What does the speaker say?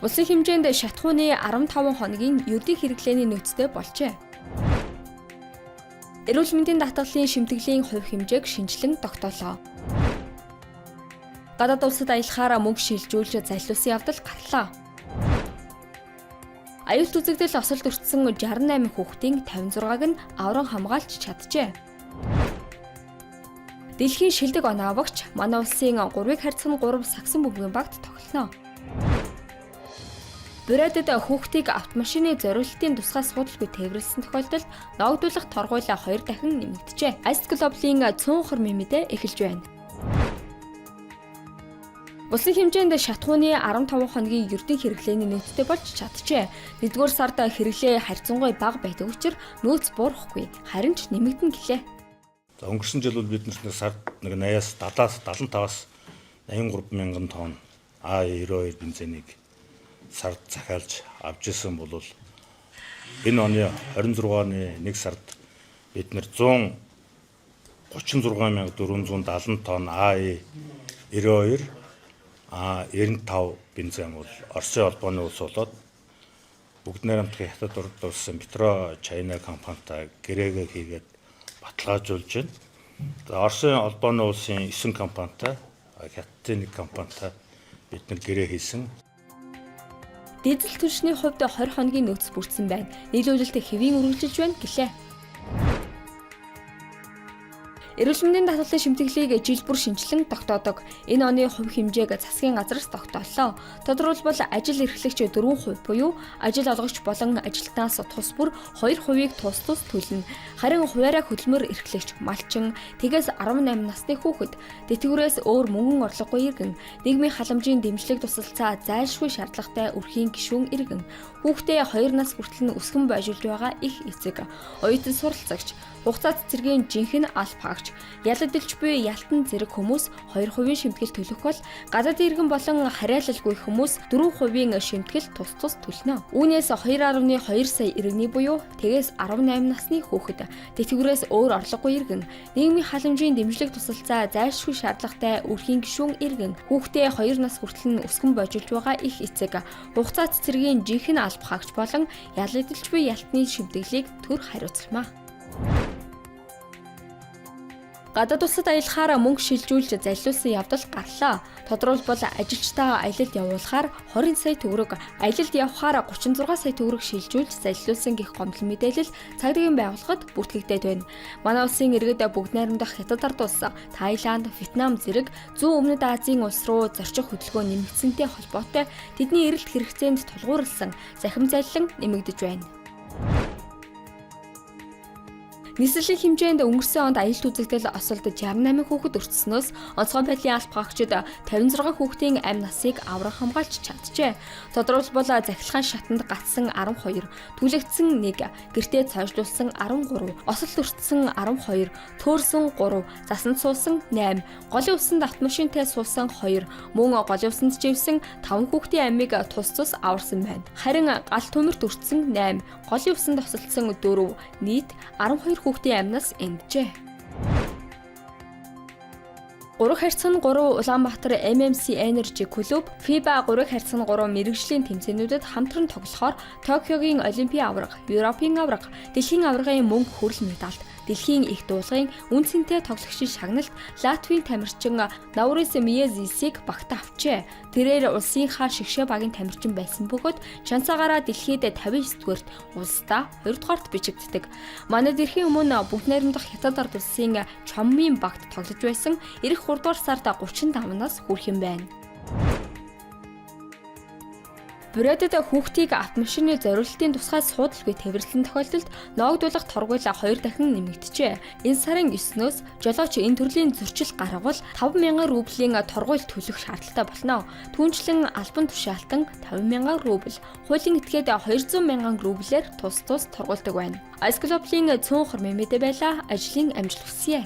Улсын хэмжээнд шатахууны 15 хоногийн ердийн хэрэглээний нөөцтэй болжээ. Эрүүл мэндийн даатгалын шимтгэлийн хувь хэмжээг шинэчлэн тогтоолоо. Гадаад улсад аялахаар мөнгө шилжүүлж залилуулсан явдал гарлаа. Аюулт үзэгдэл осолд өртсөн 68 хүүхдийн 56-г нь авран хамгаалж чаджээ. Дэлхийн шилдэг оноовогч манай улсын 3-ыг харьцан 3 сагсан бөмбөгийн багт тоглоно. Бурайдад хүүхдийг автомашины зориултын тусгай суудалгүй тээвэрлэсэн тохиолдолд ногдуулах торгуйлаа 2 дахин нэмэгджээ. Аст Глобалын цөөн хормын мэдээ эхэлж байна. Улсын хэмжээнд шатахууны 15 хоногийн ердийн хэрэглээний нөөцтэй болж чаджээ. Нэгдүгээр сард хэрэглээ харьцангуй бага байдаг учраас нөөц буурахгүй, харин ч нэмэгдэнэ гэлээ. За, өнгөрсөн жил бол бид нар сард нэг 80-аас 70-аас 75-аас 83 мянган тонн А92 бензинийг сард захиалж авч исэн бол энэ оны 26 оны 1 сард бид нар 136,470 тонн А92 А95 бензин бол Оросын холбооны улс болоод бүгд найрамдах Хятад улсын Петро Чайна компанитай гэрээгээ хийгээд баталгаажуулж байна. За, Оросын холбооны улсын 9 компанитай, Хятадын нэг компанитай бид нар гэрээ хийсэн. Дизель түлшний хувьд 20 хоногийн нөөц бүрдсэн байна. Нийлүүлэлт хэвийн үргэлжилж байна гэлээ. Эрүүл мэндийн даатгалын шимтгэлийг жил бүр шинэчлэн тогтоодог. Энэ оны хувь хэмжээг засгийн газраас тогтоолоо. Тодорхойлбол, ажил эрхлэгч 4% буюу ажил олгогч болон ажилтнаас тус бүр 2%-ийг тус тус төлнө. Харин хувиараа хөдөлмөр эрхлэгч, малчин, тэгээс 18 насны хүүхэд, тэтгэврээс өөр мөнгөн орлогогүй иргэн, нийгмийн халамжийн дэмжлэг тусалцаа зайлшгүй шаардлагатай өрхийн гишүүн иргэн, хүүхдээ 2 нас хүртэл нь өсгөн бойжуулж байгаа эх эцэг, оюутан суралцагч, хугацаа цэцэргийн жинхэнэ алба хаагч, ялагдalж буй ялтан зэрэг хүмүүс 2% шимтгэл төлөх бол гадаад иргэн болон харьяалалгүй хүмүүс 4% шимтгэл тус тус төлнө. Үүнээс 2.2 сая иргэний буюу тэгээс 18 насны хүүхэд, тэтгэврээс өөр орлогогүй иргэн, нийгмийн халамжийн дэмжлэг тусалцаа зайлшгүй шаардлагатай өрхийн гишүүн иргэн, хүүхдээ 2 нас хүртэл нь өсгөн бойжуулж байгаа эх эцэг, хугацаа цэцэргийн жинхэнэ алба хаагч болон ялагдalж буй ялтны шимтгэлийг төр хариуцлаа. Гадаад улсад аялахаар мөнгө шилжүүлж залилуулсан явдал гарлаа. Тодорхойлбол, ажилчдаа аялалд явуулахаар 20 сая төгрөг, аялалд явахаар 36 сая төгрөг шилжүүлж залилуулсан гэх гомдол мэдээлэл цагдаагийн байгууллагад бүртгэгдээд байна. Манай улсын иргэд бүгд найрамдах Хятад ард улс, Таиланд, Вьетнам зэрэг зүүн өмнөд Азийн улс руу зорчих хөдөлгөөн нэмэгдсэнтэй холбоотой тэдний эрэлт хэрэгцээнд тулгуурласан захим залилан нэмэгдэж байна. Нислэгийн хэмжээнд өнгөрсөн онд аялалт үзэгдэл осолд 68 хүүхэд өртснөөс онцгой байдлын алба хаагчид 56 хүүхдийн амь насыг авран хамгаалж чаджээ. Тодорхойлбол, захилгаан шатанд гацсан 12, түлэгдсэн 1, гэртээ цоожлуулсан 13, осолд өртсөн 12, төөрсөн 3, засанд суусан 8, голын усанд автомашинтай суусан 2, мөн голын усанд живсэн 5 хүүхдийн амийг тус тус аварсан байна. Харин гал төмөрт өртсөн 8, голын усанд осолдсон 4, нийт 12 хүүхдийн амнаас энджээ. 3 харьцан 3 Улаанбаатар MMC Energy клуб FIBA 3 харьцан 3 мэргэжлийн тэмцээнүүдэд хамтран тоглохоор Токиогийн Олимпийн аварга, Европын аварга, дэлхийн аваргын мөнгө хүрэл медальд, дэлхийн их дуулгын үнэ цэнтэй тоглогчийн шагналт Латвийн тамирчин Наурис Миезисийг багтаа авчээ. Тэрээр улсынхаа шигшээ багийн тамирчин байсан бөгөөд чансаагаараа дэлхийд 59-дүгээрт, улсдаа 2-дугаарт бичигддэг. Манай эрхийн өмнө бүгд найрамдах Хятад ард улсын Чоммын багт тоглож байсан ирэх 3 дугаар сард 35-наас хүрэх юм байна. Бурайдад хүүхдийг автомашины зориултын тусгай суудалгүй тээвэрлэсэн тохиолдолд ноогдуулах торгуйл 2 дахин нэмэгджээ. Энэ сарын 9-өөс жолооч энэ төрлийн зөрчил гаргавал 5000 рублийн торгуйл төлөх шаардлагатай болно. Түүнчлэн албан тушаалтан 50,000 рубль, хуулийн этгээд 200 мянган рублээр тус тус торгуйлдаг байна. Ice Global-ийн цөөн хормын мэдээ байлаа. Ажлын амжилт хүсье.